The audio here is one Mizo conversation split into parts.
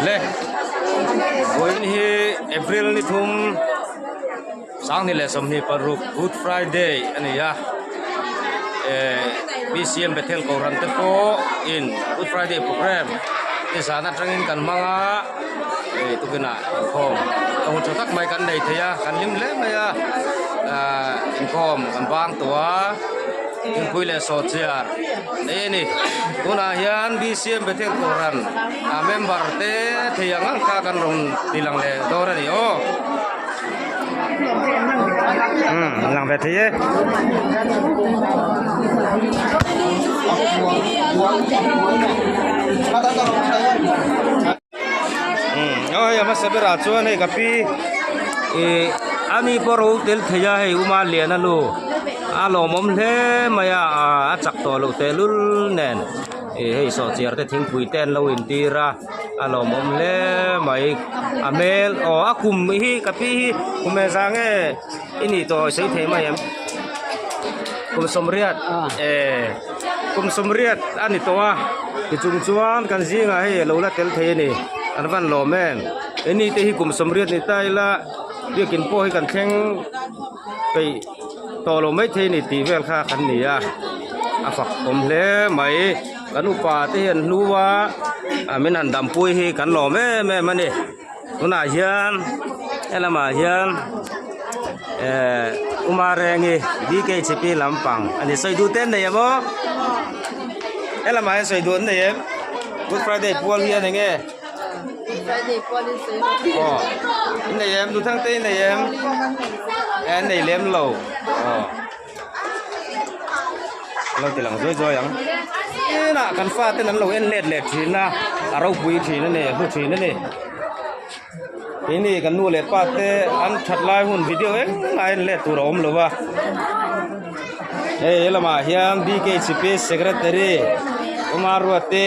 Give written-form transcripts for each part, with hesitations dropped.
Le vawiin hi April ni thum 2026 Good Friday a ni a eh BCM Bethel Kohhran te pawh in Good Friday program nizan atangin kan hmang a eh tukinah inkhawm ka hun tha tak mai kan nei thei a kan hlim hle mai a ah inkhawm kan bang tawh a. Thingpui leh sawhchiar nei a ni. Tunah hian BCM Bethel Kohhran a member te thei ang ang kha kan rawn ti lang leh dawn a ni aw. Umm lang ve thei e. Umm aw hei a hmasa berah chuan hei ka pi ih ani pawh ro tel thei a hei uma lian a nu a lawmawm hle mai a ah a chak tawh loh tehlul nen ih hei sawhchiar te thingpui te an lo intir a a lawmawm hle mai a hmel aw a kum hi ka pi hi kum engzah nge i nih tawh sawi thei mai em kum sawmriat eh kum sawmriat a ni tawh a tichung chuan kan zingah hei a lo la tel thei a ni an van lawm em eni te hi kum sawmriat ni ta ila biakin pawh hi kan thleng peih tawh lo maithei a ni tih vel kha kan ni a a fak awm hle mai kan upa te hian hnu a min han dampui hi kan lawm em em a ni. Tunah hian helamah hian eh Uma Rengi BKHP lampang a ni sawi duh te an nei em aw helamah hian sawi duh an nei em Good Friday pual hi a ni nge aw in nei em duhthang te in nei em eh an nei lem lo aw. Lo ti lang zuai zuai ang inah kan fate an lo en let leh thin a a ropui thin a ni a hlu thin a ni keini kan nu leh pa te an that lai hun video engmah en let tur a awm lo va hei helamah hian BKHP secretary Uma Ruati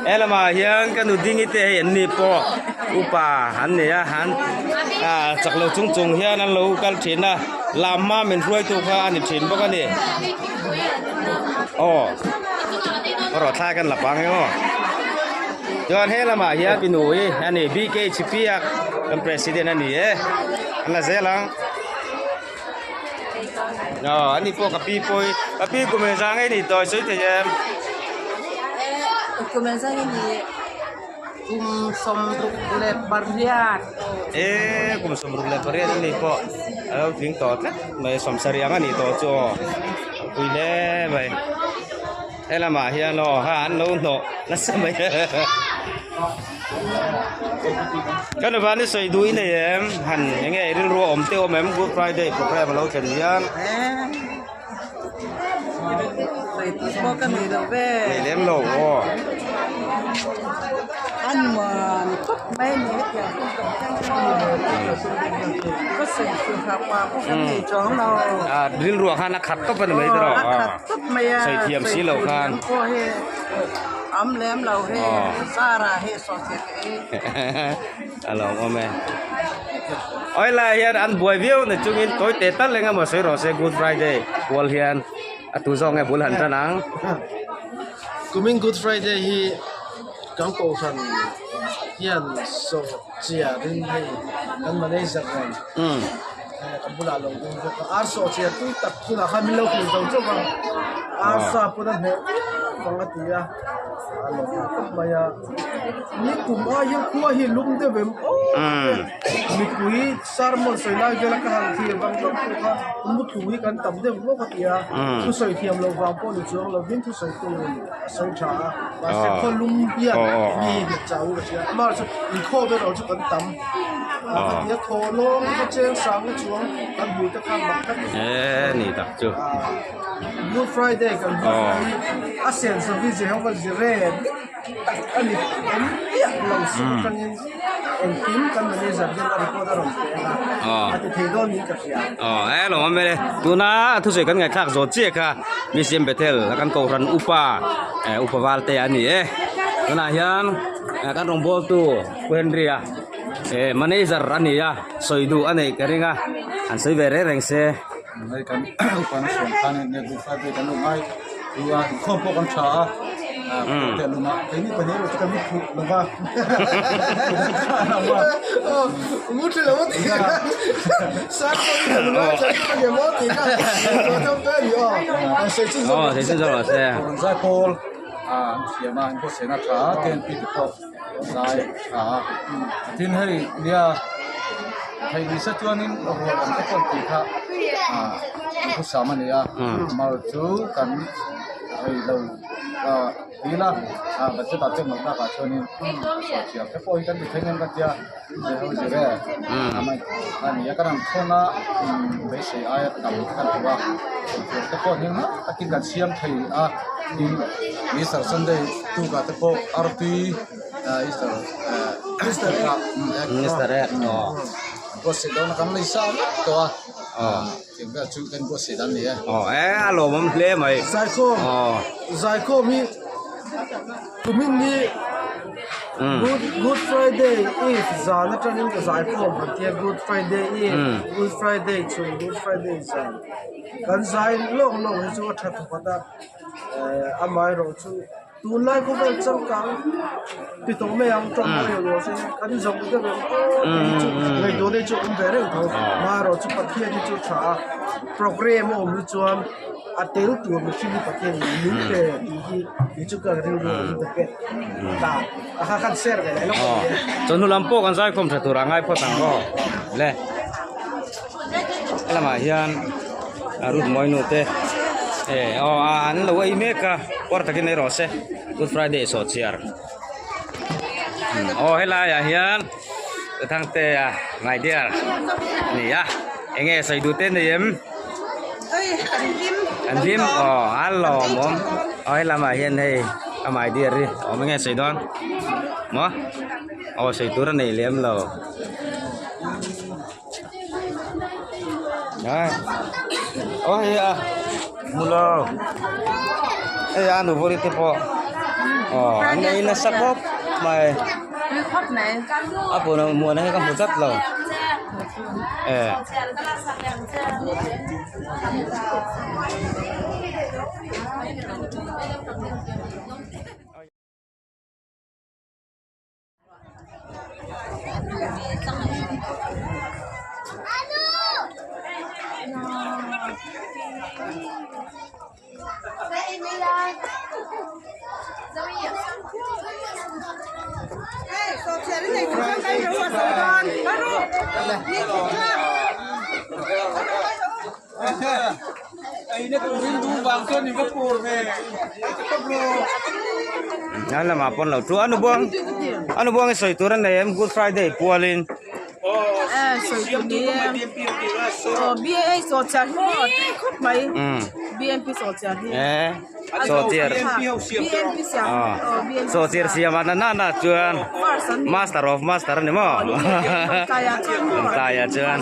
helamah hian ka nu Dingi te hei an ni pawh upa an ni a an ah chak lo chung chung hian an lo kal thin a. Lam hma min hruaitu kha a ni thin bawk a ni. Aw rawh thlai kan la pang e aw. Chuan he lamah hian pi nu hi a ni BKHP a kan president a ni e. An la zel ang. Aw ani pawh ka pi pawh hi ka pi kum engzah nge ni tawh i sawi thei em? Kum engzah nge ni? Kum 68. E kum 68 a ni pawh a lo tling tawh tlat mai 70 ang a nih tawh chu aw pui hle mai he lamah hian aw ha an lo hnawh nasa mai ka nupa ni sawi duh i nei em han eng nge rilru a awm te awm em good friday program a lo thlen hian. Sawi tih pawh ka nei lo ve. Nei lem lo aw. A nuam khawp mai a ni hetiang hun kan thleng ka sawi fur hah pah pawh kan nei chuang lo. A rilruah khan a khat tawp a ni mai tawh. A khat tawp mai a. Sawi thiam si lo khan. Sawi thiam pawh hi am lem lo hei zara hei sawi thiam hi. A lo awm e. Oi lai hian an buai viau na chungin tawi teh tal eng emaw sawi rawh se Good Friday kual hian a tu zawk nge bul han tan ang. Kumin Good Friday hi kan kohhran hian sawh chiah rin hei kan manager nen kan bulah lo ding bawk a, ar sawh chiah tui tak tunah khan min lo hrilh zo chauh a, ar sa pawn a hneh vang a ti a, a lawm khawp mai a. Ni kum a hian khua hi lum deuh em aw mipui sermon sawi lai vela ka han thlir vang vang pawh kha muthlu hi kan tam deuh hlawk a ti a thusawi thiam loh vang pawh ni chuang lovin thusawi turin a sawi tha a mahse khaw lum hian mi nghet chau ka hria amaherawhchu inkhawm erawh chu kan tam a ka ti a thaw lawng te kha cheng sang te chuang kan hmuh te kha mak khat ni tak chu. Good Friday kan hmang hi a sen sawi Jehovah Jireh tak a ni awm miah lo suh atangin engkim kan manager hian a report a rawn pe a a ti thei dawn niin ka hria. Aw e lo awm e tuna thusawi kan ngaihthlak zawh chiah kha Mission Bethel kan kohhran upa upa Valte a ni e tunah hian kan rawngbawltu Pu Henry a manager a ni a sawi duh a neih ka ring a han sawi ve reng reng se. Hei kan upa na sawn khan hei Good Friday kan lo ngai a inkhawm pawh kan tha a. te lum a keini pahnih erawh chu kan phuh lo va mu thi lo ti sar pawh hi kan ngai thla ta nge maw tih kha zawh te a ni aw sawi chin zawk sawi chin zawk se zai pawl an thiam a an bawhsena tha ten pi te pawh zai tha a tin hei nia thei ni se chuanin rual ang te pawh tih kha duhthusam a ni a mar chu kan thei lo dil a budget ah te awm loh takah chuanin sawhchiar te pawh hi kan ti thei ngam ka tia zir ho zir e a ni a kan ang thawn a beisei aia tam kan hmu a sawhchiar te pawh hnim takin kan siam thei a tin Easter Sunday tukah te pawh artui Easter Easter egg Easter egg buatsaih dawn a kan lei sa vek tawh a. Eng vel chu kan buatsaih dan ni e. Aw e a lawmawm hle mai. Zaikhawm Zaikhawm hi kumin hi Good Good Friday Eve zan atangin ka zaikhawm han tia Good Friday Eve Good Friday chhun Good Friday zan kan zai lawk lawk hi chu a tha thawkhat a eh amaherawh chu. Tunlai khawvel changkang ti tawh mai ang tawng mai lo se kan zawng deuh em aw tih hi chu ngaihtuah te chu a awm ve reng tho marawh chu Pathian hi chu a tha a programme a awm hi chuan a tel tur mihring hi Pathian in min pe tih hi kei chu ka rilru a awm tak e ta a kha khan share ve leh lawk a ni e. Chawhnu lam pawh kan zaikhawm tha tur a ngai phawt ang aw le helamah hian a rut mawi nu te eh aw an lo ei mek a. Kawr takin ei rawh se Good Friday sawh chhiar aw helaiah hian Thangtea my dear a ni a enge sawi duh te nei em an hlim aw a lawmawm aw helamah hian hei a my dear hi awm enge sawi dawn maw aw sawi tur a nei lem lo aw hei a hmu lo hei a nu vawri te pawh aw an ei nasa khawp mai a pawh muana hi ka hmu tlat lo eh. An lamah pawn lo thu a nu buang a nu buang i sawi tur a nei em good friday pualin. Sawhchiar siam ah nana na chuan master of master a ni maw tlaiah chuan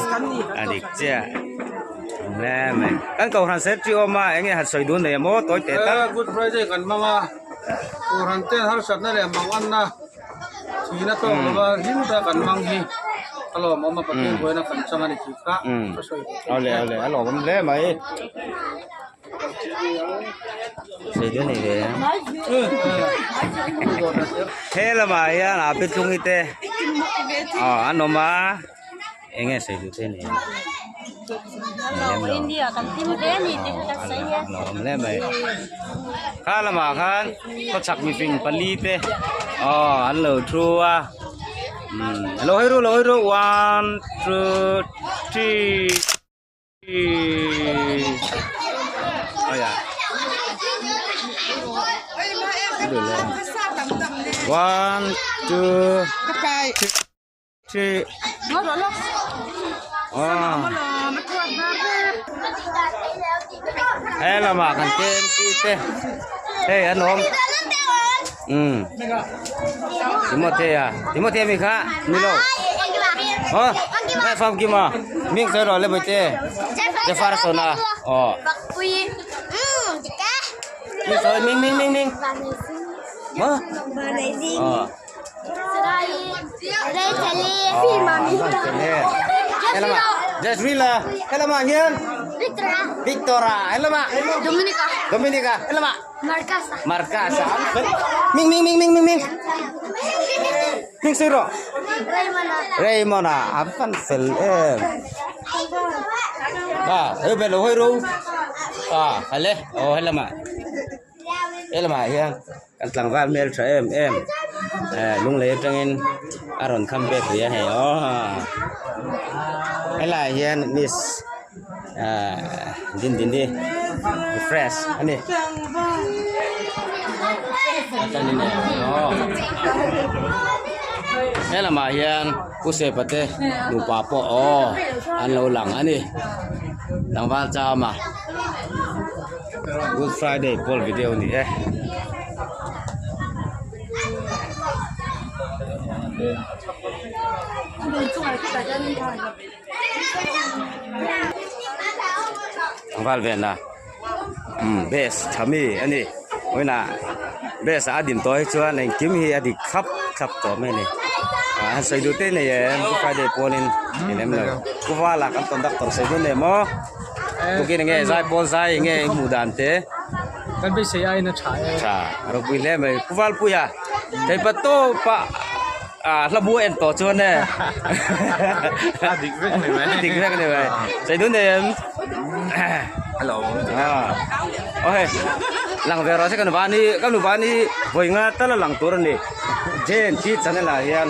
a dik chiah hle mai kan kohhran secretary awm a enge han sawi dun nei a maw tawi teh tak good friday kan hmang a kohhran ten harsatna leh manganna thihna tawk lova hlim taka kan hmang hi a lawmawm a Pathian buaina kan chang a ni tih kha ka sawi duh awle awle a lawmawm hle mai. He lamah hian a pitlungi te aw an awm a eng nge sawi duh te ni awm hle mai kha lamah khan khawchhak mifing pali te aw an lo thu a lo hawi ru lo hawi ru one two three. One, two, three. He lamah kan KMP te hei an awm. Um. Timothea Timothea mi kha ni lo. Ho nai fam kim a ming sawi rawh le bawihte Jefferson a aw. Ming sawi ming ming ming ming. Maw. Aw. Helama Jasmine la helama hian. Victora. Victora helama. Dominica. Dominica helama. Marcasa. Marcasa. Ming ming ming ming ming ming. Ming siro. Raymona. Raymona a fan fel em. À, hei bel hoi ro. À, hale. Oh helama. Helama hian kan tlangval hmel tha em em. Eh lunglei atangin a rawn kham bek rih a hei aw. Helai hian miss ah din din hi refresh a ni. He lamah hian Pu Sepa te nupa pawh aw an lo lang a ni tlangval chama Good Friday pawl video a ni e. Tlangval vena umm base tha mi a ni vawiinah base ah a din tawh hi chuan engkim hi a dik thlap thlap tawh mai a ni ah han sawi duh te nei em good friday pawnin ni lem lo pu vala kan conductor sawi dawn em aw tukin enge zai pawl zai enge i hmuh dan te Kan beisei aiin a tha e. Tha a ropui hle mai pu Valpuia theipa tawp ah ah hla bu a en tawh chuan e A dik vek ni mai. A dik vek ni mai. Sawi dun em? Hello. Ah. Aw hei. Lang ve rawh se kan van hi kan van hi vawi nga tal a lang tur a ni. JNT channel ah hian.